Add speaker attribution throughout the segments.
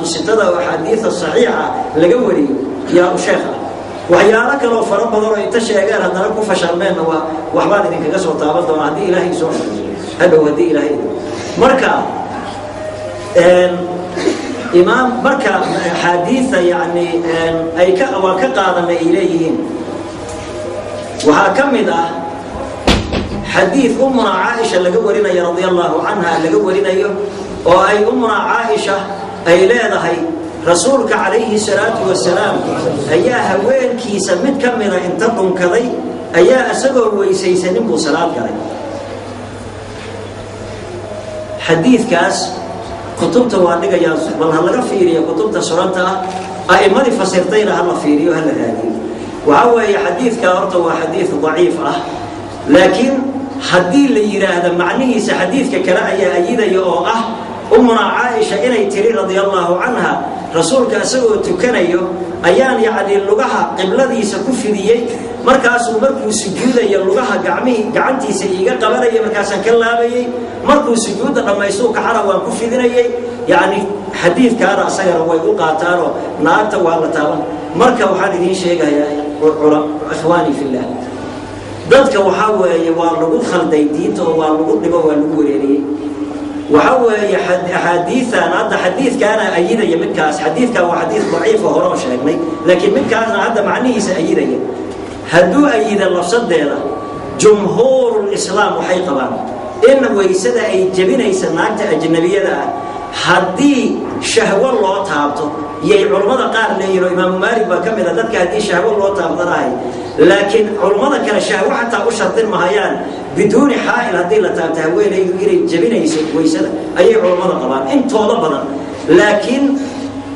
Speaker 1: Sitada oo axaadiida saxiixa laga wariyo yaa u sheekh ah. Waxyaalo kaloo fara badan oo inta sheegeen haddana ku fashalmeenna waa waxbaan idinkaga soo taaban doona haddii Ilaahay soo hadhow, haddii Ilaahay. Marka imaam, marka axaadiida yani ay ka waan ka qaadanay ay leeyihiin, waxaa ka mid ah xadiid Umuna Caaisha laga warinayo, radia Allahu canha, laga warinayo oo ay Umuna Caaisha ay leedahay: Rasuulka calayhi salaatu wasalaam ayaa haweenkiisa mid ka mida inta dhunkaday ayaa isagoo weysaysanin buu salaad galay. Xadiidkaas kutubta waa dhigayaa, bal ha laga fiiriyo kutubta suranta ah, a'immadii fasirtayna ha la fiiriyo, ha la raadiyo. Waxaa weeye xadiidkaa horta waa xadiid daciif ah, laakiin haddii la yidhaahdo macnihiisa xadiidka kale ayaa ayidaya, oo ah Umuna Caaisha inay tiri, radia Allahu canha: Rasuulka isagoo tukanayo ayaan yacni lugaha qibladiisa ku fidiyey, markaasuu markuu sujuudayo lugaha gacmihii gacantiisa iiga qabanayay, markaasaan ka laabayey, markuu sujuudda dhammaystuu kacana waan ku fidinayay. Yacni xadiidkaana asagana way u qaataanoo naagta waa la taaban. Marka waxaan idiin sheegayaa, ikhwaanii fillah, dadka waxaa weeye waa lagu khalday diinta oo waa lagu dhibo, waa lagu wareeriyey. Waxa weeye axaadiian hadda xadiidkaana ayidaya midkaas. Xadiidkan waa xadiid daciifa hore oo sheegnay, laakiin midkaasna hadda macnihiisa ayidaya. Hadduu ayida lafsadeeda, jumhuurulislaam waxay qabaan in waysada ay jebinaysa naagta ajnabiyada ah haddii shahwo loo taabto. Yay culummada qaar leeyihin, oo Imaamu Maalik baa ka mid a dadka haddii shahwo loo taabtanahay, laakiin culummada kale shahwo xataa u shardin mahayaan. Biduuni xaa'il haddii la taabto haweenaydu inay jebinayso waysada ayay culummada qabaan intooda badan, laakiin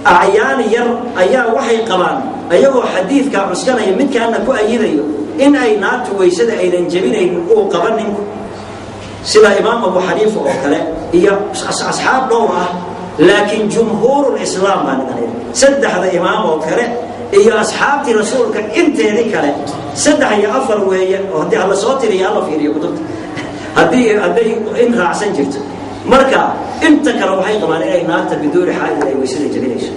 Speaker 1: acyaan yar ayaa waxay qabaan, ayagoo xadiidkaa cuskanaya midkaana ku ayidayo, in ay naagtu waysada aynan jebinaynin uu qaba ninku, sida Imaam Abu Xaniifa oo kale iyo asxaab dhowr ah. Laakiin jumhuurulislaam baan idhan, saddexda imaam oo kale iyo asxaabtii Rasuulka inteedii kale, saddex iyo afar weeye, oo haddii alla soo tiriyo alla fiiriyo kutubta haddii hadday in raacsan jirto. Marka inta kale waxay qabaan inay naagta biduuni xaa'il ay waysada jebinayso.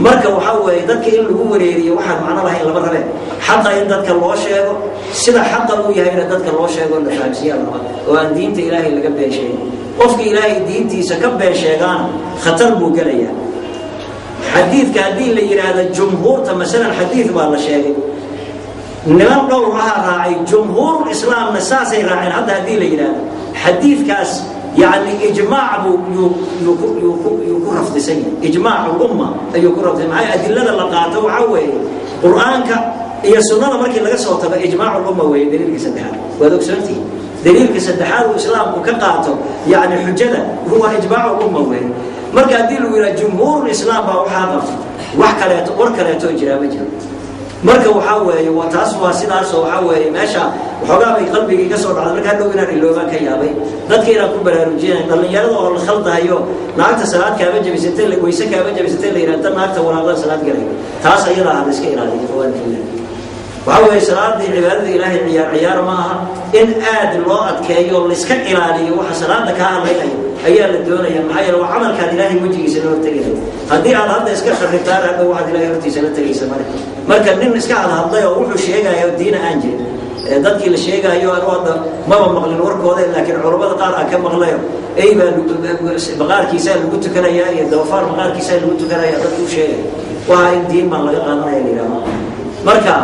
Speaker 1: Marka waxaa weeye dadka in lagu wareeriyo waxaan macno lahayn lama rabeen. Xaqa in dadka loo sheego sida xaqa uu yahayna dadka loo sheego, la fahamsiiyaa la rabaa, oo aan diinta Ilaahay laga been sheegin. Qofka Ilaahay diintiisa ka been sheegaana khatar buu gelayaa. Xadiidka haddii la yidhaahdo jumhuurta, masalan xadiid baa la sheegay, niman dhowr ahaa raacay, jumhuurulislaamna saasay raaceen. Hadda haddii la yidhaahdo xadiidkaas yani ijmaac buu yuu ku rafdisan yahay, ijmaac lumma ayuu ku rafdisan. Maxay adilada la qaato? Waxaa weeye Qur'aanka iyo sunnada markii laga soo tago, ijmaac lumma weeye daliilka saddexaad. Waad ogsoontihi daliilka saddexaad uu Islaamku ka qaato yani xujada huwa ijmaac lumma weeye. Marka haddii lagu yidhaha jumhuurulislaam baa waxaa qabta, wax kaleeto, war kaleetoo jiraa ma jiro. Marka waxaa weeye waa taas, waa sidaasoo waxaa weeye meesha waxoogaa bay qalbiga iga soo dhacday. Marka hadhow inaan iloobaan ka yaabay, dadka inaan ku baraarujinay, dhallinyarada oo la khaldahayo, naagta salaad kaama jabisatay, wayse kaama jabisatay la yidhaha, tan naagta waraaqada salaad galay, taas ayadaa ha la iska ilaaliyo. Ikhwaani fillah, waxaa weeye salaadii cibaadada Ilaahay ciyaar ciyaar ma aha. In aad loo adkeeyo, layska ilaaliyo waxa salaada kaa hadlaynaya ayaa la doonaya. Maxaa yeele waa camalkaad Ilaahay wejigiisa la hortegaya. Haddii aad hadda iska kharibtaan, hadhow waxaad Ilahay hortiisa la tegaysa male. Marka nin iska hadhadlay oo wuxuu sheegayo diina aan jirin, dadkii la sheegaayo, anu hadda maba maqlin warkooda, laakiin culammada qaar aan ka maqlayo, ey baa maqaarkiisaa lagu tukanayaa iyo doofaar maqaarkiisaa lagu tukanaya dadki u sheegaya, waxa in diin baan laga qaadanaya la yidhahdo. Marka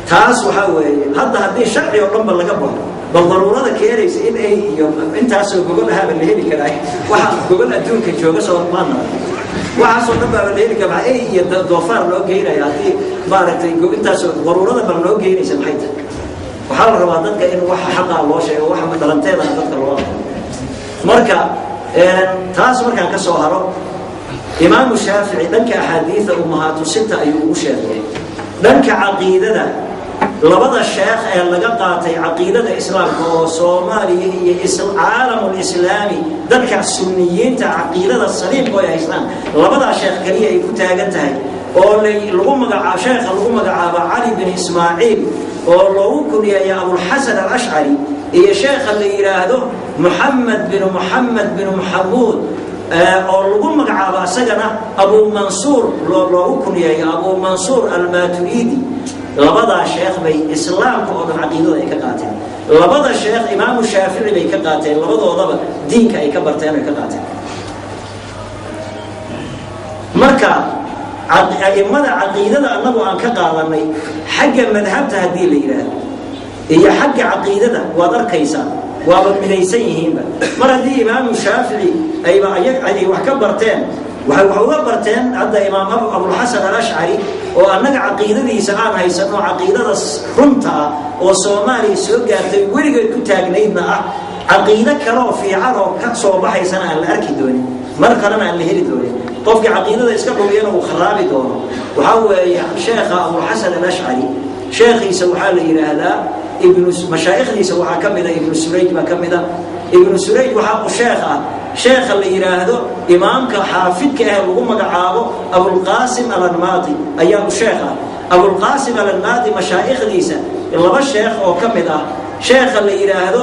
Speaker 1: taas waxaa weeye hadda haddii sharci oo dhan ba laga baxo, bal daruurada keenaysa in ay iyo intaasoo gogol ahaaba la heli karaa, waxa gogol adduunka jooga soo maana, waxaasoo dhan baaba la heli karaa, maxaa ey iyo doofaar loo geynaya? Haddii maaragtay intaasoo daruurada bal noo geynaysa maxay tahay? Waxaa la rabaa dadka in waxa xaqaa loo sheego, waxa dhalanteedana dadka loo aqo. Marka taas markaan ka soo haro, Imaamu Shaafici dhanka axaadiida ummahaatu sita ayuu ugu sheegay. Dhanka caqiidada, labada sheekh ee laga qaatay caqiidada Islaamka oo Soomaaliya iyo caalamulislaami dadka sunniyiinta caqiidada saliimka ay haystaan, labadaa sheekh keliya ay ku taagan tahay, oo lagu magacaabo, sheekha lagu magacaabo Cali bin Ismaaciil oo loogu kunyeeya Abulxasan Alashcari, iyo sheekha la yidhaahdo Muxamed bin Muxamed bin Maxamuud. Oo lagu magacaabo asagana Abu Mansuur, loogu kunyeeyo Abu Mansuur Almaturidi. Labadaa sheekh bay islaamka oo dhan caqiidada ay ka qaateen. Labada sheekh Imaamu Shaafici bay ka qaateen, labadoodaba diinka ay ka barteen ay ka qaateen. Marka a'immada caqiidada annagu aan ka qaadanay, xagga madhabta haddii la yidhaahdo iyo xagga caqiidada, waad arkaysaa waaba midaysan yihiinba. Mar haddii Imaamu Shaafici ayba ay wax ka barteen, waxay wax uga barteen hadda Imaam Abulxasan Alashcari oo annaga caqiidadiisa aan haysano, caqiidada runta ah oo Soomaaliya soo gaartay weligeed ku taagnaydna ah, caqiido kaleoo fiican oo ka soo baxaysana aan la arki doonin, mar kalena aan la heli doonin, qofkii caqiidada iska dhumiyana uu kharaabi doono. Waxaa weeye sheekha Abulxasan Alashcari sheekhiisa waxaa la yidhaahdaa ibnu, mashaa'ikhdiisa waxaa ka mida Ibnu Surayj baa ka mida. Ibnu Surayj waxaa u sheekh ah sheekha la yidhaahdo imaamka xaafidka ah lagu magacaabo Abulqaasim Alanmaadi ayaa u sheekh ah. Abulqaasim Alanmaadi mashaa'ikhdiisa laba sheekh oo ka mid ah, sheekha la yidhaahdo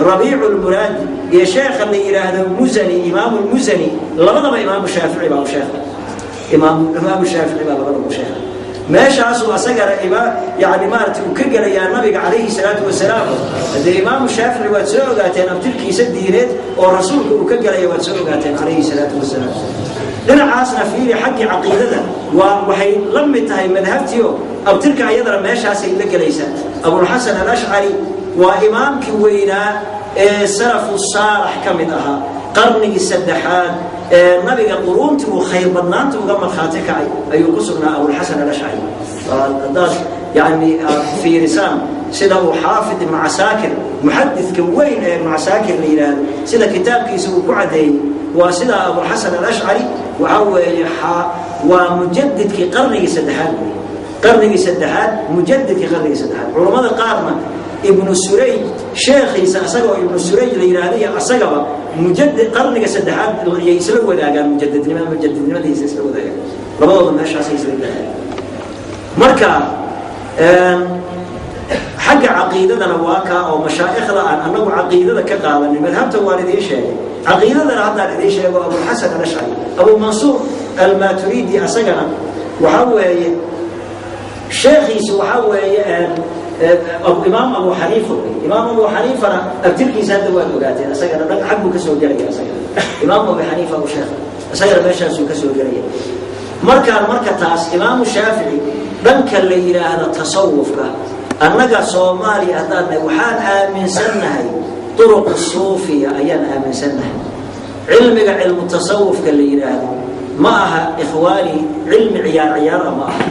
Speaker 1: Rabiicu Lmuraadi iyo sheekha la yidhaahdo Musani, Imaamu Lmusani, labadaba Imaamu Shaafici baa u sheekha. Imaamu Shaafici baa labadaba u sheekha. Meeshaasuu asagana yani maarata uu ka gelayaa nabiga calayhi salaatu wasalaam. Haddee Imaamu Shaafici waad soo ogaateen abtirkiisa diineed oo rasuulka uu ka gelaya, waad soo ogaateen calayhi salaatu wasalaam. Dhinacaasna fiiri, xaggii caqiidada waa waxay la mid tahay madhabtiio abtirka ayadana meeshaasay la gelaysaa. Abulxasan Alashcari waa imaamkii weynaa ee salafu saalax ka mid ahaa, qarnigii saddexaad ee nabiga quruuntii uu khayr badnaanta uga markhaati kacay ayuu ku sugnaa Abulxasan Alashcari. Haddaad yani aad fiirisaan sida uu Xaafid Ibnu Casaakir, muxadidka weyn ee Ibnu Casaakir la yidhaahdo, sida kitaabkiisa uu ku caddeeyey, waa sidaa. Abulxasan Alashcari waxaa weeye waa mujadidkii qarnigii saddexaad wey, qarnigii saddexaad, mujadidkii qarnigii saddexaad. Culammada qaarna Ibnu Surayj sheekhiisa asagoo Ibnu Surayj la yidhaahda iyo asagaba mujadid qarniga saddexaad yay isla wadaagaan, mujadidnimada, mujadidnimadiisa isla wadaagaan labadooda, meeshaasay isla wadaagaan. Marka xagga caqiidadana waa kaa oo mashaa'ikhda aan annagu caqiidada ka qaadanay. Madhabta waan idiin sheegay, caqiidadana haddaan idiin sheego Abulxasan Alashcari. Abu Mansuur Almaturidi asagana waxaa weeye sheekhiisu waxaa weeye Imaam Abu Xaniifa wey. Imaam Abu Xaniifana abtirkiisa hadda waad ogaateen, asagana dhan xag buu ka soo gelaya. Asagana Imaam Abu Xaniifa u sheekha, isagana meeshaasuu ka soo gelaya. Markaan marka taas Imaamu Shaafici, dhanka la yidhaahdo tasawufka, annaga Soomaaliya haddaan nahay waxaan aaminsannahay duruq suufiya ayaan aaminsannahay. Cilmiga cilmu tasawufka la yidhaahdo ma aha, ikhwaani, cilmi ciyaar ciyaara ma aha.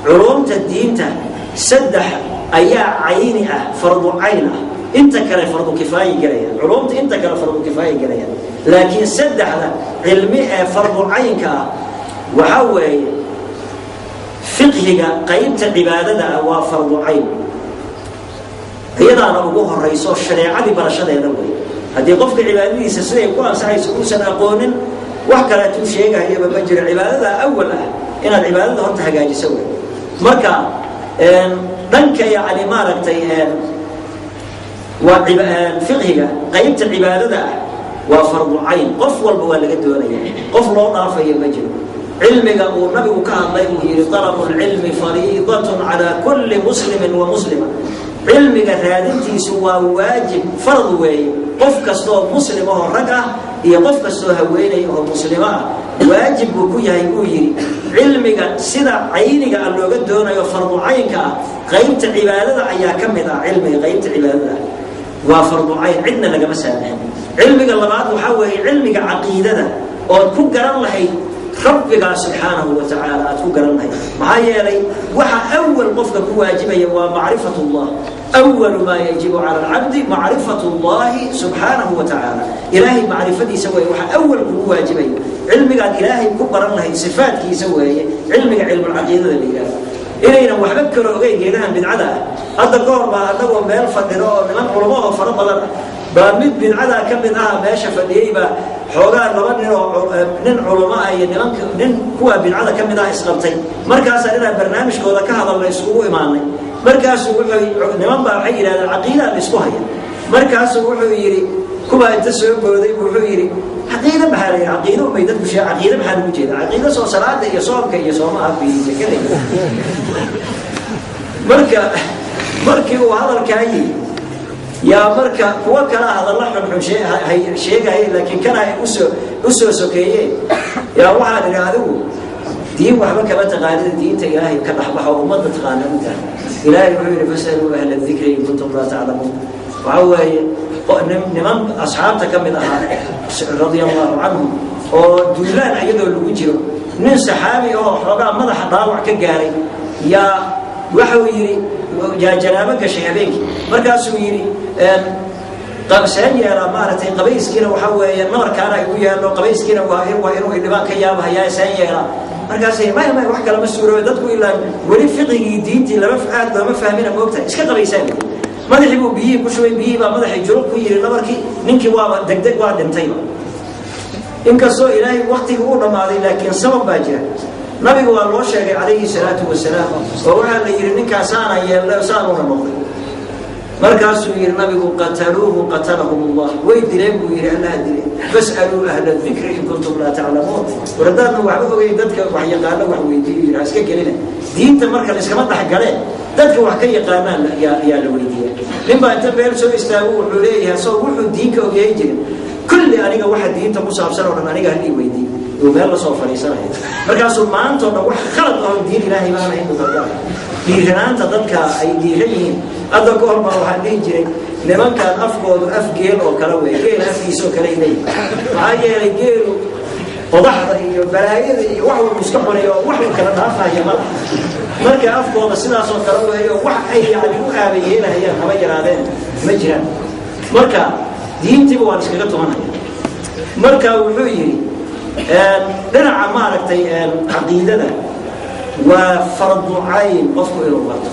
Speaker 1: Culumta diinta saddex ayaa cayni ah, fardu cayn ah, inta kale fardu kifaayi gelaya. Culumta inta kale fardu kifaayi gelaya, laakiin saddexda cilmi ee fardu caynka ah waxaa weeye fiqhiga qaybta cibaadada ah waa fardu cayn, iyadaana ugu horayso shareecadii barashadeeda wey. Haddii qofka cibaadadiisa siday ku ansaxayso uusan aqoonin, wax kaleetuu sheegahayaba ma jiro. Cibaadada awal ah inaad cibaadada horta hagaajiso wey. Marka dhanka yani maaragtay waa fiqhiga qaybta cibaadada ah waa fardu cayn, qof walba waa laga doonaya, qof loo dhaafayo ma jiro. Cilmiga uu nabigu ka hadlay uu yidhi talabu lcilmi fariidatun calaa kulli muslimin wa muslima, cilmiga raadintiisu waa waajib, farad weeye, qof kastoo muslim ahoo rag ah iyo qof kastoo haweenay oo muslimo ah waajib buu ku yahay uu yidhi. Cilmiga sida cayniga ah looga doonayo fardu caynka ah, qaybta cibaadada ayaa ka mid ah. Cilmiga qaybta cibaadada ah waa fardu cayn, cidna lagama saamaxin. Cilmiga labaad waxaa weeye cilmiga caqiidada ood ku garan lahayd rabbigaa subxaanahu wa tacaala aad ku garan lahayd. Maxaa yeelay waxa awal qofka ku waajibaya waa macrifat llah. Awalu maa yajibu cala alcabdi macrifat llahi subxaanahu wa tacaala, ilaahay macrifadiisa weeye waxa awal kugu waajibaya. Cilmigaad ilaahay ku baran lahayd sifaadkiisa weeye cilmiga cilmulcaqiidada la yidhaahdo. Inaynan waxba kala ogeyn geedahan bidcada ah, hadda ka hor baa annagoo meel fadhino oo niman culamo oo fara badan ah baa mid bidcadaa ka mid aha meesha fadhiyey baa xoogaa laba nin oo nin culamo ah iyo nimanka nin kuwa bidcada ka mid ah isqabtay. Markaasaan inaan barnaamijkooda ka hadalna iskugu imaanay. Markaasuu wuxuu, niman baa waxay yidhahdeen caqiidaa la isku haya. Markaasuu wuxuu yidhi Kuwaa inta soo booday wuxuu yidhi caqiida maxaa la yidhi? Caqiido umay dadku sheeg, caqiida maxaa lagu jeeda? Caqiida soo salaada iyo soomka iyo soomaha iyo zakada. Marka markii uu hadalkaa yidhi yaa marka kuwa kala hadalla xunxun sheegaya, laakiin kana ay usoo sokeeyeen, yaa waxaan idhi adigu diin waxba kama taqaanida, diinta Ilaahay ka dhexbaxa oo ummadda taqaana u tahay. Ilaahay wuxuu yidhi fasaluu ahla dikri in kuntum laa taclamuun. Waxaa weeye niman asxaabta ka mid ahaa radia allahu canhum oo duulaan iyadoo lagu jiro, nin saxaabi oo xoogaa madaxa dhaawac ka gaaray yaa waxuu yidhi, yaa janaabo gashay habeenkii. Markaasuu yidhi seen yeelaa maaragtay, qabayskiina waxaa weeye nabarkaana igu yaallo, qabayskiina waa inuu idhibaan ka yaabahayaa, seen yeelaa? Markaasay maya maya, wax kalama suuroobe, dadku ilaa weli fiqigii diintii lama aad looma fahmina, moogtahay, iska qabaysaan. Madaxii buu biyihii ku shubay, biyihii baa madaxii juruq ku yidhi nabarkii, ninkii waaba degdeg waa dhintayba, inkastoo Ilaahay waktigii uu dhammaaday, laakiin sabab baa jira. Nabigu waa loo sheegay calayhi salaatu wasalaam oo waxaa la yidhi ninkaasaana yeelnay saanuuna noqday. Markaasuu yidhi nabigu qataluuhu qatalahum Allah, way dileen buu yidhi, Allaha dileen. Fas'aluu ahla dikri in kuntum laa taclamuun. War haddaadna waxba ogeyn, dadka wax yaqaano wax weydiiyo yidhi, ha iska gelina diinta. Marka la iskama dhexgaleen, dadka wax ka yaqaanaan yaa la weydiiya. Nin baa inta meel soo istaago wuxuu leeyahay asagoo wuxuu diinka ogyahay jirin, kulli aniga waxa diinta ku saabsan oo dhan aniga halii weydiiyo, uu meel lasoo fadhiisanaya. Markaasuu maanta o dhan wax khalad oo diin Ilaahay baan ahayn buu daldalaya. Dhiiranaanta dadka ay dhiiran yihiin hadda ka hor baa waxaan dhihi jiray nimankan afkoodu af geel oo kale wey, geel afkiisa oo kale leeyihin. Maxaa yeelay geelu qodaxda iyo balaayada iyo wax walbu iska cunay oo wax uu kala dhaafaya mala. Marka afkooda sidaasoo kale weeyo, wax ay yani u aabayeelahayaan haba yaraadeen ma jiraan. Marka diintiiba waan iskaga tumanaya. Marka wuxuu yidhi dhinaca maaragtay caqiidada waa fardu cayn qofku inuu barto,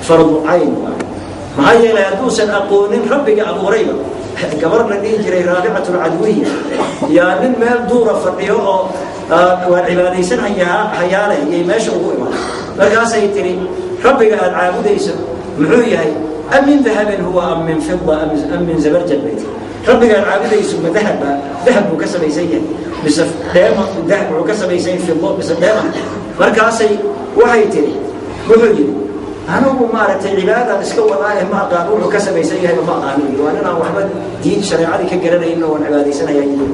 Speaker 1: fardu cayn waa. Maxaa yeelay hadduusan aqoonin rabbiga abuurayba. Gabar la dhihi jiray Raabicatu Alcadwiya yaa nin meel duura fadhiyo oo waan cibaadaysan hayaaleh iyay meesha ugu imaan. Markaasay tidhi rabbiga aada caabudayso muxuu yahay? Am min dahabin huwa am min fida am min zabarjad bay tiri. Rabbiga aad caabudayso ma dahaba, dahab buu ka samaysan yahay, mise dheema dahab wuxuu ka samaysan yahay, fido mise dheema? Markaasay waxay tiri, wuxuu yidhi anigu maaragtay cibaadaan iska wadaaye ma aqaan wuxuu ka samaysan yahay, ma aqaano yidhi, waa ninaan waxba diin shareecadii ka garanaynin oo waan cibaadaysanaya yidhi.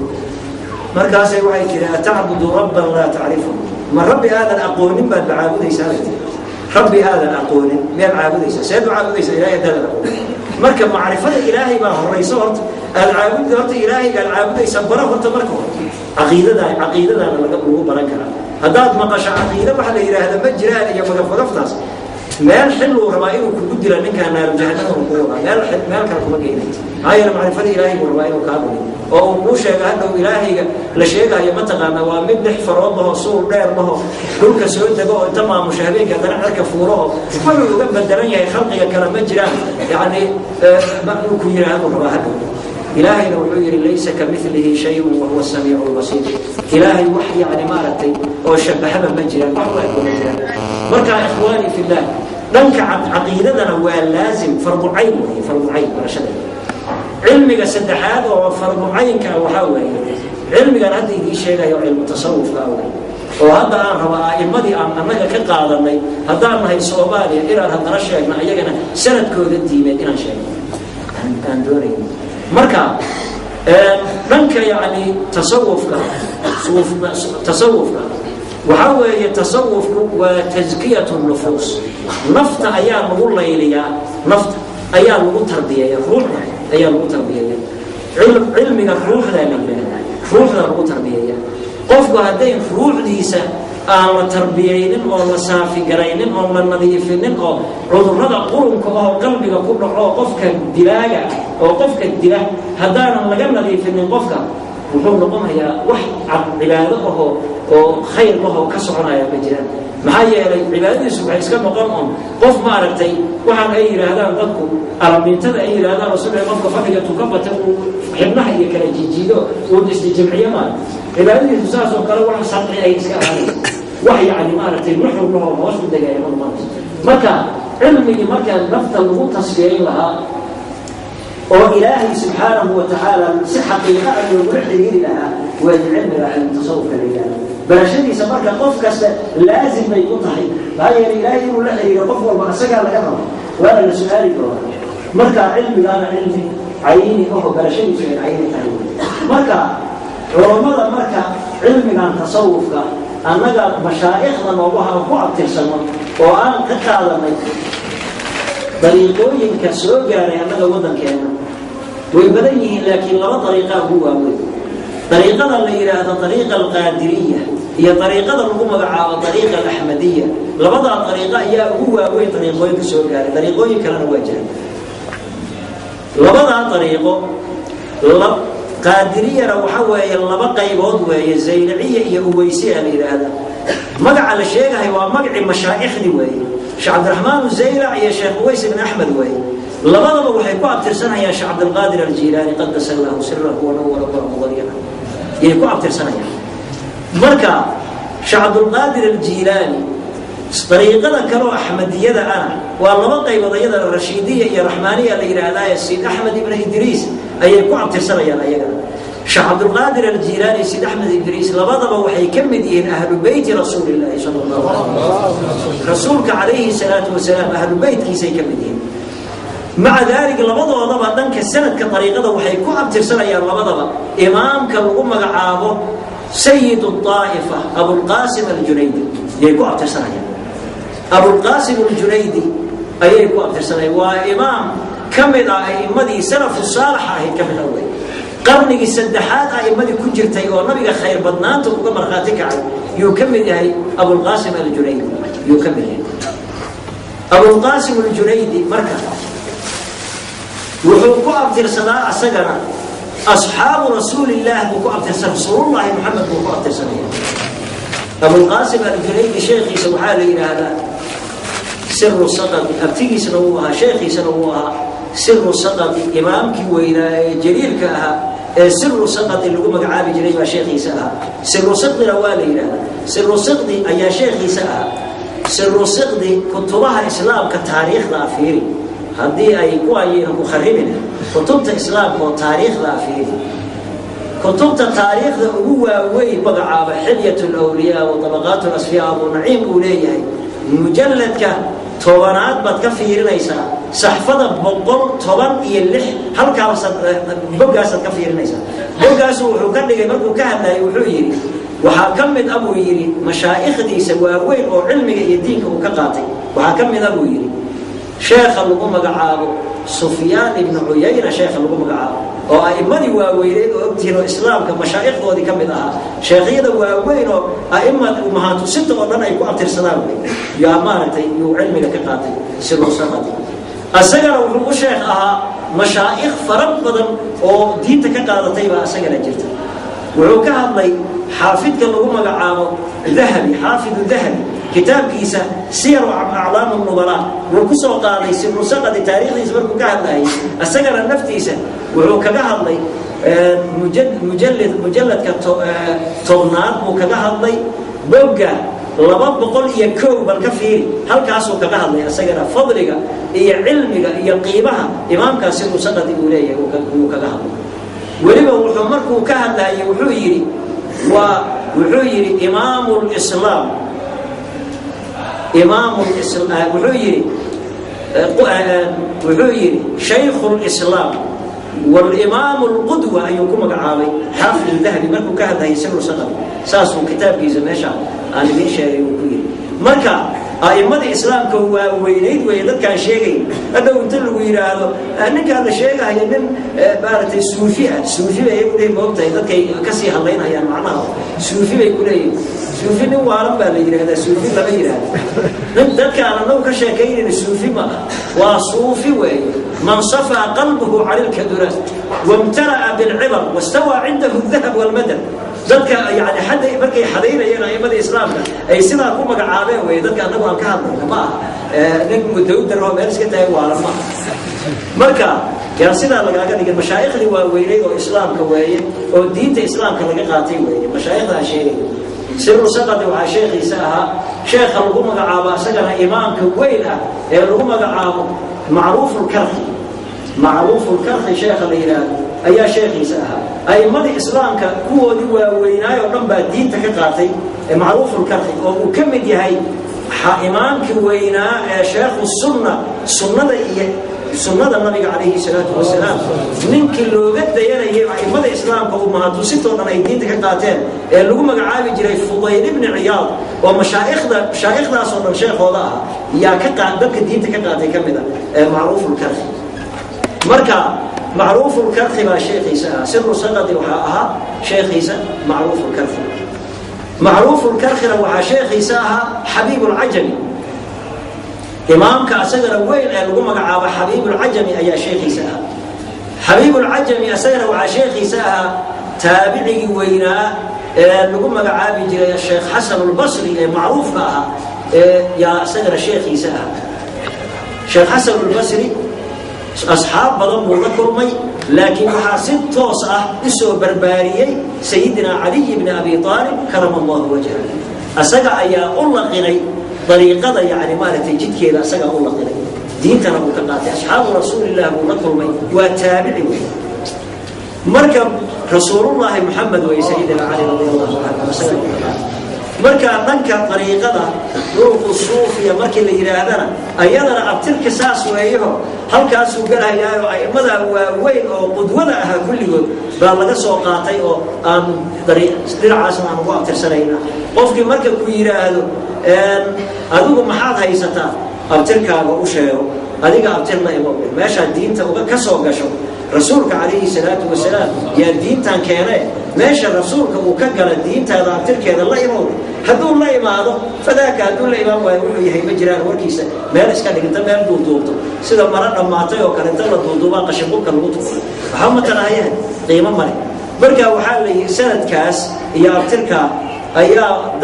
Speaker 1: Markaasay waxay tiri atacbudu rabban laa tacrifu? Ma rabbi aadan aqoonin baad ba caabudaysaa bay tiri. Rabbi aadan aqoonin miyaad caabudaysaa? Seed u caabudaysaa Ilahay haddaadan aqoonin? Marka macrifada Ilaahay baa horayso horta. Aad caabud horta Ilaahayga aad caabudaysaa bara horta marka hore. Caqiidada caqiidadaana lagu baran karaa. Haddaad maqasho caqiida waxa la yidhaahda ma jiraan iyo magafagaftaas, meel xilluu rabaa inuu kugu dila ninkaa, naaru jahannama uu ku wadaa, meel kale kuma geynay. Maxaa yeele macrifada Ilaahay buu rabaa inuu kaa dhumiyo oo uu kuu sheego hadhow Ilaahayga la sheegayo mataqaana waa mid lix farood laho, suul dheer laho, dhulka soo dego oo inta maamusha habeenka haddana cirka fuulo, oo wuxuu uga bedelan yahay khalqiga kale ma jiraan, yacni uu ku yidhaahdo rabaa hadhow. Ilaahayna wuxuu yidhi laysa kamilihi shayun wahuwa samiicu lbasiir. Ilaahay wax yani maaragtay oo shabahaba ma jiraan, wax u ego ma jiraan. Marka ikhwaani fillah, dhanka caqiidadana waa laazim, fardu cayn weeye, fardu cayn barashadeeda. Cilmiga saddexaad oo fardu caynka ah waxaa weeye cilmigan hadda idiin sheegayo, cilmu tasawufka ah wey, oo hadda aan raba a'immadii aan annaga ka qaadanay haddaan nahay Soomaaliya inaan haddana sheegno ayagana sanadkooda diimeed inaan sheegno aan doonayno. Marka dhanka yacni tasawufka, tasawufka waxaa weeye tasawufku waa taskiyatu nufuus. Nafta ayaa lagu layliyaa, nafta ayaa lagu tarbiyeeya, ruuxda ayaa lagu tarbiyeeya. Cilmiga ruuxdaa la yidhaahdaa, ruuxda lagu tarbiyeeya. Qofku hadday ruuxdiisa aan la tarbiyaynin oo la saafigaraynin oo la nadiifinin oo cudurrada qurunka oo qalbiga ku dhaco qofka dilaaga oo qofka dila haddaanan laga nadiifinin, qofka wuxuu noqonayaa wax cibaado ahoo oo khayr lahoo ka soconaya ma jiraan. Maxaa yeelay cibaadadiisu waxay iska noqon un qof maaragtay waxaan ay yidhaahdaan dadku alamiintada ay yidhahdaan oo subaxii qofka fadhiga tuka bata uu xibnaha iyo kala jiijiido uu isjimciyo maaragtay. Cibaadadiisu saas oo kale wax sadci ay iska ahaanaysa, wax yacni maaragtay nuxur lahoo hoos u degaya ma noqonayso. Marka cilmigii markaa nafta lagu tasfiyayn lahaa. Oo Ilaahay subxaanahu wa tacaala si xaqiiqa ah loogula xiriiri lahaa weeye cilmiga cilmu tasawufka la yidhahdo barashadiisa. Marka qof kasta laazim bay ku tahay, maxaa yeelay Ilaahay inuu la xiriiro qof walba isagaa laga rabo, waana la su-aali doonaa. Marka cilmigaana cilmi cayni aho barashadiisu ay cayni tahay. Marka culammada, marka cilmigan tasawufka annaga mashaa'ikhda noogu aan ku abtirsano oo aan ka qaadanay dariiqooyinka soo gaaray annaga waddankeena way badan yihiin, laakiin laba dariiqaa ugu waaweyn: dariiqada la yidhaahdo dariiqa alqaadiriya iyo dariiqada lagu magacaabo dariiqa alaxmadiya. Labadaa dariiqo ayaa ugu waaweyn dariiqooyinka soo gaaray. Dariiqooyin kalena waa jiraan. Labadaa dariiqo, qaadiriyana waxa weeye laba qaybood weeye, zayliciya iyo uweysiya la yidhaahda. Magaca la sheegahay waa magacii mashaaikhdii weeye, Sheekh Cabdiraxmaan Zaylac iyo Sheekh Uways ibn Axmed weeye. Labadaba waxay ku abtirsanayaan Sheekh Cabdilqaadir Aljiilaani qadasa allahu sirahu wanawara allahu dariiqa yay ku abtirsanayaan. Marka Sheekh Cabdulqaadir Aljiilaani, dariiqada kaleoo axmadiyada ana waa laba qaybood iyadana, rashiidiya iyo raxmaaniya la yidhaahdaa. Sayid Axmed ibn Idriis ayay ku abtirsanayaan ayagana. Sheekh Cabdulqaadir Aljiilaani, Sayid Axmed Idriis, labadaba waxay ka mid yihiin ahlu beyti Rasuulillaahi sala allahu alayh wasalam. Rasuulka calayhi salaatu wasalaam ahlu beytkiisay ka mid yihiin. Maca daalik labadoodaba dhanka sanadka dariiqada waxay ku abtirsanayaan labadaba imaamka lagu magacaabo sayid aa'ifa Abulqaasim Aljunaydi yay ku abtirsanayaan. Abulqaasim Aljunaydi ayay ku abtirsanayaan. Waa imaam ka mid ah a'immadii salafu saalaxa ahayd ka mid ah wey, qarnigii saddexaad a'immadii ku jirtay oo nabiga khayr badnaanta uga markhaati kacay yuu ka mid yahay. Abulqaasim Aljunaydi yuu ka mid yahay. Abulqaasim Aljunaydi marka wuxuu ku abtirsadaa asagana asxaabu rasuulillaah buu ku abtirsan, Rasuulullaahi Maxamed buu ku abtirsanaya. Abulqaasim Aljunaydi sheekhiisa waxaa la yidhaahdaa Siru Saqadi. Abtigiisna wuu ahaa, sheekhiisana wuu ahaa. Siru Saqadi, imaamkii weynaa ee jaliilka ahaa ee Siru Saqadi lagu magacaabi jiray baa sheekhiisa ahaa. Siru Siqdina waa la yidhahdaa. Siru Siqdi ayaa sheekhiisa ahaa. Siru Siqdi kutubaha islaamka taariikhda a fiiri, haddii ay ku ayayna ku kharibin kutubta islaamka oo taariikhda a fiiri. Kutubta taariikhda ugu waaweyn magacaaba Xilyat Lwliyaa wa Tabaqaat Lasfiya, Abu Naciim uu leeyahay, mujalladka 10aad baad ka fiirinaysaa, saxfada 116, halkaasaad boggaasaad ka fiirinaysaa. Boggaasu wuxuu ka dhigay markuu ka hadlayay, wuxuu yidhi waxaa ka mid a buu yidhi mashaa'ikhdiisa waaweyn oo cilmiga iyo diinka uu ka qaatay, waxaa ka mid a buu yidhi sheekha lagu magacaabo Sufyaan ibnu Cuyayna, sheekha lagu magacaabo oo a'immadii waaweyneed oo ogtihiin oo islaamka mashaa'ikhdoodii ka mid ahaa, sheekhyada waaweyn oo a'ima umahaatu sita oo dhan ay ku abtirsadaan wey yaa maaragtay yuu cilmiga ka qaatay Sirusaqadi. Asagana wuxuu u sheekh ahaa mashaa'ikh fara badan oo diinta ka qaadatay baa asagana jirta. Wuxuu ka hadlay xaafidka lagu magacaabo Dahabi, Xaafidu Dahabi, kitaabkiisa Siyaru Aclaam Nubalaa wuu ku soo qaaday Sirusaqadi taariikhdiisa markuu ka hadlayay. Isagana naftiisa wuxuu kaga hadlay mujalladka 10aad buu kaga hadlay, bogga 201, bal ka fiiri, halkaasuu kaga hadlay isagana fadliga iyo cilmiga iyo qiimaha imaamkaas Sirusaqadi uu leeyahay wuu kaga hadlay. Weliba wuxuu markuu ka hadlayay wuxuu yidhi waa wuxuu yidhi imaamu lislaam, imaam wuxuu yidhi shaykhu lislaam walimaam lqudwa ayuu ku magacaabay Xaafid Dahabi markuu ka hadlayay Siru Saqadi. Saasuu kitaabkiisa meesha aan idiin sheegay uu ku yidhi. Marka a'immadii islaamka waaweynayd weeye dadkaan sheegay. Hadhow inta lagu yidhaahdo ninkaan la sheegahayo nin maaragtay suufi ah, suufi bay iyagu leeyihin, moogtahay dadkay kasii hadlaynayaan macnaha, suufi bay ku leeyihin. Suufi nin waalan baa la yidhahdaa, suufi lama yidhaahdo. Nin dadkaan anagu ka sheekaynayna suufi ma ah, waa suufi weeye man safaa qalbuhu cani lkaduraat wamtala'a bilcibar wastawaa cindahu dahab walmadad. Dadka yani xadda markay xadaynayeen a'immada islaamka ay sidaa ku magacaabeen wey dadka annagu aan ka hadlayna. Ma aha nin mutawdar oo meel iska taagay waalan ma aha. Marka yaan sidaa lagaaga dhigin. Mashaayikhdii waaweyneyd oo islaamka weeye oo diinta islaamka laga qaatay weeye mashaayikhda aan sheegay. Siru Saqadi waxaa sheekhiisa ahaa sheekha lagu magacaabo isagana imaamka weyn ah ee lagu magacaabo Macruufulkarki. Macruufulkarhi sheekha la yidhaahdo ayaa sheekhiisa ahaa. A'immadii islaamka kuwoodii waaweynaay oo dhan baa diinta ka qaatay Macruufulkarhi, oo uu ka mid yahay imaamkii weynaa ee sheekhu sunna, sunnada iyo sunnada nabiga calayhi salaatu wasalaam, ninkii looga dayanayay a'immada islaamka uu mahatusintoo dhan ay diinta ka qaateen ee lagu magacaabi jiray Fudayl ibni Ciyaad, oo mashaa'ikhdaasoo dhan sheekhooda ah, yaa ka dadka diinta ka qaatay ka mid a ee Macruufulkarhi. Marka Macruufulkarhi baa sheekhiisa ahaa. Siru Saqadi waxaa ahaa sheekhiisa Macruufulkarhi. Macruufulkarkhina waxaa sheekhiisa ahaa Xabiibulcajami. Imaamka asagana weyn ee lagu magacaabo Xabiibulcajami ayaa sheekhiisa ahaa. Xabiibulcajami asagana waxaa sheekhiisa ahaa taabicigii weynaa ee lagu magacaabi jiray Sheekh Xasanulbasri ee macruufka ahaa ee yaa isagana sheekhiisa ahaa. Sheekh Xasanulbasri asxaab badan buu la kulmay, laakiin waxaa si toos ah u soo barbaariyey Sayidina Caliy bni Abi Aalib karama Allahu wajha. Asaga ayaa u laqinay dariiqada, yani maaragtay jidkeeda asagaa u laqinay, diintana buu ka qaatay, asxaabu rasuulilah buu la kulmay, waa taabici wey. Marka rasuulullaahi Muxamed wey Sayidina Cali radi Allahu canhu, asagaa ka qaatay. Marka dhanka dariiqada duruqu suufiya markii la yidhaahdana, ayadana abtirka saas weeyaho, halkaasuu galhayaayo a'immada waaweyn oo qudwada ahaa kulligood baa laga soo qaatay oo aan dhinacaasna aan ugu abtirsanayna. Qofkii marka ku yidhaahdo adigu maxaad haysataa, abtirkaaga u sheego, adiga abtir la imo, meeshaad diinta uga ka soo gasho. Rasuulka calayhi salaatu wasalaam yaa diintan keene, meesha rasuulka uu ka gala diintaada abtirkeeda la imow. Hadduu la imaado fadaaka, hadduu la imaan waayo wuxuu yahay ma jiraan, warkiisa meel iska dhig, inta meel duuduubto sida maro dhammaatay oo kale inta la duuduubaa qashinqubka lagu tuuro, waxba ma tarahayahan, qiimo male. Marka waxaa la yidhi sanadkaas iyo abtirkaa ayaa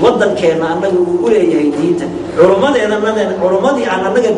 Speaker 1: waddankeenna annaga uu u leeyahay diinta culummadeeda, culummadii aan annaga